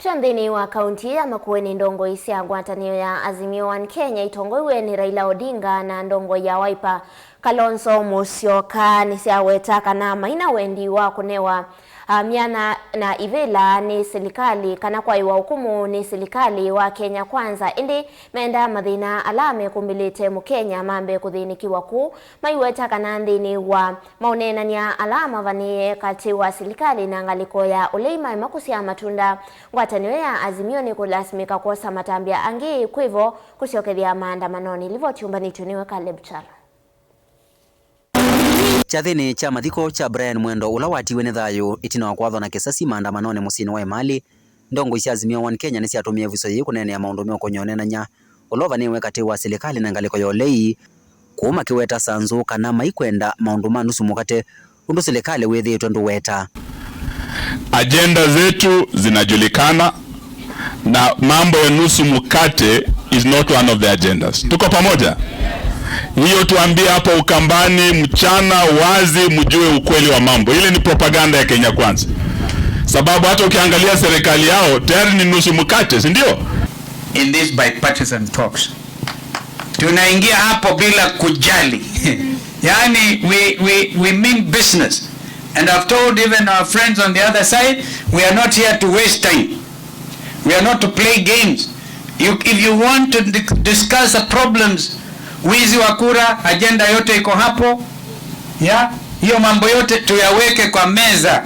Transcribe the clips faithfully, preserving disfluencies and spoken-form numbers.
Kyo nthĩnĩ wa kaunti ya Makueni, ndongoi sya ngwatanĩo ya Azimio One Kenya itongoiw'e nĩ Raila Odinga na ndongoi ya Wiper Kalonzo Musyoka nĩsyaweta kana maina wendi wa kũnewa, a, myanya na ivĩla nĩ silikalĩ kana kwaĩwa ũkũmũ nĩ silikalĩ wa Kenya Kwanza, ĩndĩ menda mathĩna ala mekũmbĩlĩte Mũkenya mambe kũthĩnĩkĩwa kũu, maiweta kana nthĩnĩ wa maũneenany'a ala mavanĩĩe katĩ wa silikalĩ na ngalĩko ya ũlei maema kũsyaa matunda, ngwatanĩo ya Azimio nĩkũlasimĩka kwosa matambya angĩ kwĩvo kũsyokethya maandamanonĩ. Livoti yũmbanĩtw'e nĩwe Caleb Chalo. Kyathĩnĩ kya mathiko kya Brian Mwendo, ũla watiwe nĩ thayũ ĩtina wa kwathwa na kĩsasi maandamanonĩ mũsyĩnĩ wa Emali, ndongoi sya Azimio One Kenya nĩsyatũmĩe ĩvuso yĩĩ kũneenea maũndũ meũkony'a ũneenany'a ũla ũvanĩĩwe katĩ wa silikalĩ na ngalĩko ya ũlei, kũu makĩweta sanzũ kana maikwenda maũndũ ma nusu mũkate ũndũ silikalĩ wĩthĩĩtwe ndũweta. Ajenda zetu zinajulikana na mambo ya nusu mkate is not one of the agendas. Tuko pamoja? Hiyo tuambie hapa Ukambani mchana wazi, mjue ukweli wa mambo. Ile ni propaganda ya Kenya Kwanza, sababu hata ukiangalia serikali yao tayari ni nusu mkate, si ndio? In these bipartisan talks, tunaingia hapo bila kujali. Yani, we, we, we mean business. And I've told even our friends on the other side, we are not here to waste time. We are not to play games. You, if you want to di- discuss the problems, wizi wa kura, agenda yote iko hapo. Yeah? Hiyo mambo yote tuyaweke kwa meza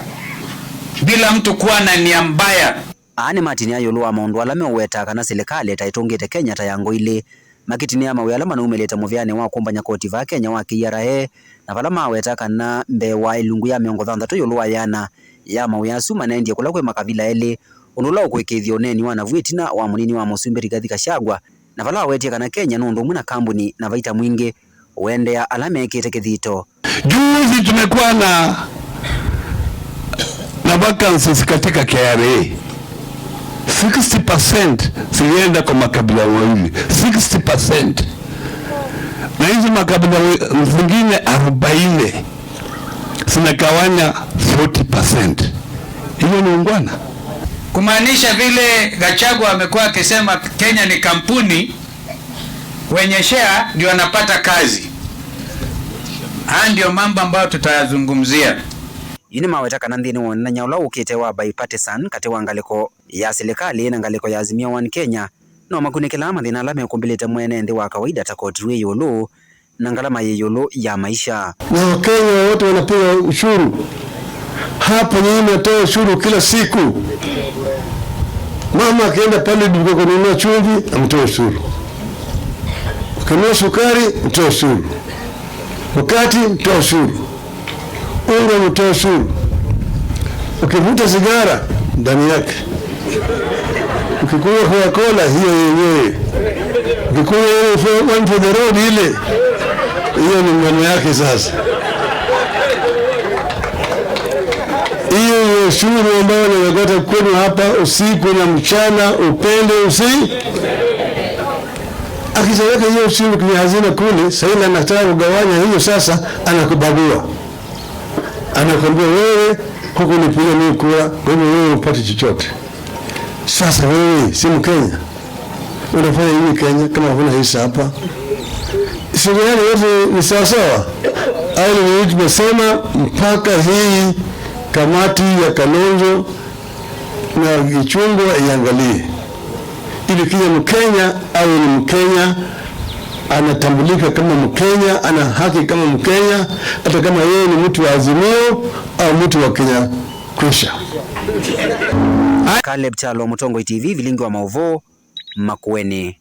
bila mtu kuwa na nia mbaya. Aa nĩmatinĩa ĩũlũ wa maũndũ ala meũweta kana silikalĩ ta ĩtũngĩte Kenya ta ya ngo ilĩ, makĩtinĩa mawĩa ala manaumĩlĩte mũvĩanĩ wa kũmbany'a koti vaa Kenya wa K R A, na vala maweta kana mbee wa ĩlungu ya mĩongo thanthatũ ĩũlũ wa ĩana ya mawĩa asu manaendie kũla kwĩ makavila elĩ, ũndũ ũla ũkũĩkĩĩthya ũneeni wa navu ĩtina wa mũnini wa mũsumbĩ Rigathi Gachagua, na vala wawetie kana Kenya nĩ ũndũ ũmwe na kambuni na vaita mwingĩ, ũendea ala mekĩte kĩthito. Juzi tumekuwa na, na vacancies katika K R A. Sixty percent zilienda kwa makabila mawili. Sixty percent. Na hizo makabila we- zingine arobaini zinagawanya forty percent. Hiyo ni ungwana? Kumaanisha vile Gachagua amekuwa akisema Kenya ni kampuni, wenye share ndio wanapata kazi. Haya ndio mambo ambayo tutayazungumzia. Yu nĩmaweta kana nthĩnĩ wa ũneenany'a ũla ũkĩte wa bipartisan katĩ wa ngalĩko ya silikalĩ na ngalĩko ya Azimio One Kenya, no makunĩkĩlaa mathĩna ala mekũmbĩlĩte mwene nthĩ wa kawaida ta koti wĩ ĩũlũ na ngalama yĩ ĩũlũ ya maisha. Na Wakenya wote wanapiga ushuru. Hapa nyinyi mnatoa ushuru kila siku. Mama akienda pale duka kununua chumvi, amtoe ushuru. Ukinunua sukari, mtoe ushuru. Mkate, mtoe ushuru. Unga, mtoe ushuru. Ukivuta sigara, ndani yake. Ukikunywa Coca-Cola, hiyo yenyewe. Ukikunywa ile for- one for the road ile, hiyo ni maneno yake sasa. Hiyo ni ushuru ambayo nimekata kwenu hapa usiku na mchana, upende usi. Akishaweka hiyo ushuru kwenye hazina kule, sasa ile anataka kugawanya hiyo sasa, anakubagua. Anakwambia, "Wewe hukunipigia mimi kura, kwa hivyo wewe hupati chochote." Sasa wewe si Mkenya? Unafanya nini Kenya kama huna hisa hapa? Serikali yote ni sawasawa? Au ni nini tumesema mpaka hii kamati ya Kalonzo na Ichung'wah iangalie, ili kila Mkenya awe ni Mkenya, anatambulika kama Mkenya, ana haki kama Mkenya, hata kama yeye ni mtu wa Azimio au mtu wa Kenya Kwisha. Caleb Kyalo, Mũtongoi T V, vilingi wa maũvoo, Makueni.